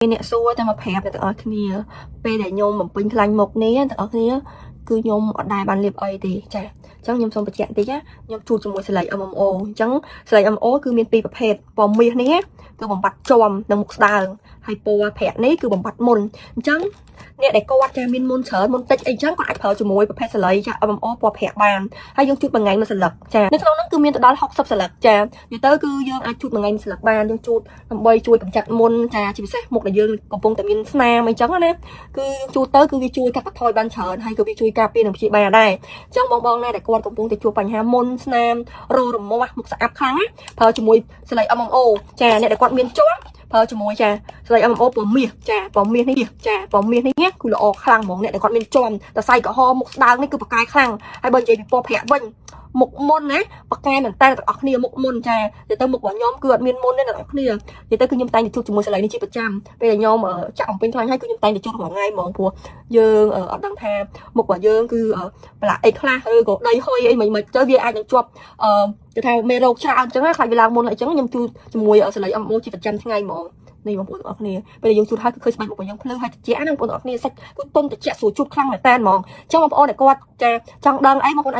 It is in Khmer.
មានអ្នកសួរតែមកប្រាប់អ្នកទាំងអស់គ្នាពេលដែលខ្ញុំបំពេញខ្លាញ់មុខនេះទាំងអស់គ្នាគឺខ្ញុំអត់ដែលបានលាបអីទេចាអញ្ចឹងខ្ញុំសូមបញ្ជាក់បន្តិចណាខ្ញុំជូតជាមួយសលេង MMO អញ្ចឹងសលេង MMO គឺមានពីរប្រភេទពណ៌មាសនេះគឺបំបត្តិជាំនិងមុខស្ដើងហើយពណ៌ប្រាក់នេះគឺបំបត្តិមុនអញ្ចឹងអ្នកដែលគាត់ចាមានមុនច្រើនមុនតិចអីចឹងគាត់អាចប្រើជាមួយប្រភេទសលៃចា MMO ពណ៌ប្រាក់បានហើយយើងជូតមួយថ្ងៃមួយសន្លឹកចានៅក្នុងហ្នឹងគឺមានទៅដល់60សន្លឹកចានិយាយទៅគឺយើងអាចជូតមួយថ្ងៃមួយសន្លឹកបានយើងជូតដើម្បីជួយកម្ចាត់មុនចាជាពិសេសមុខដែលយើងកំពុងតែមានស្នាមអីចឹងណាគឺយើងជូតទៅគឺវាជួយកាត់បន្ថយបានច្រើនហើយក៏វាជួយការពារនិងព្យាបាលដែរអញ្ចឹងបងបងណាដែលគាត់កំពុងតែជួបបញ្ហាមុនស្នាមរោរមាស់មុខស្អាប់ខ្លាំងណាប្រើជាមួយសលៃ MMO ចាអ្នកដែលគាត់មានជាប់ប្រើជាមួយចាសលៃ MMO ពណ៌មាសចាពណ៌មាសនេះចាពណ៌មាសនេះគឺល្អខ្លាំងហ្មងអ្នកដែលគាត់មានជាំតសៃក្រហមមុខស្ដើងនេះគឺប្រកែខ្លាំងហើយបើនិយាយពីពណ៌ប្រាក់វិញមុខមុនណាប្រកែមែនតើទាំងអស់គ្នាមុខមុនចានិយាយទៅមុខរបស់ខ្ញុំគឺអត់មានមុនទេអ្នកទាំងអស់គ្នានិយាយទៅគឺខ្ញុំតែងតែជួបជាមួយសលៃនេះជាប្រចាំពេលដែលខ្ញុំចាក់អំពេញខ្លាញ់ហើយគឺខ្ញុំតែងតែជួបរាល់ថ្ងៃហ្មងព្រោះយើងអត់ដឹងថាមុខរបស់យើងគឺប្រឡាក់អីខ្លះឬក៏ដីហុយអីមិនមិនទៅវាអាចនឹងជាប់អឺគេថាមេរោគច្រើនអញ្ចឹងខ្លាចវាឡើងមុនអីចឹងខ្ញុំជួបជាមួយសលៃ MO ជាប្រចាំថ្ងៃហ្មងនេះបងប្អូនទាំងអស់គ្នាពេលដែលយើងជូតហើយគឺឃើញស្បែកមុខរបស់យើងភ្លឺហើយត្រជាក់ណាបងប្អូនទាំងអស់គ្នាសាច់គឺទន់ត្រជាក់ស្រួលជូតខ្លាំងមែនតើហ្មងអញ្ចឹងបងប្អូនដែលគាត់ចាចង់ដឹងអីបងប្អូន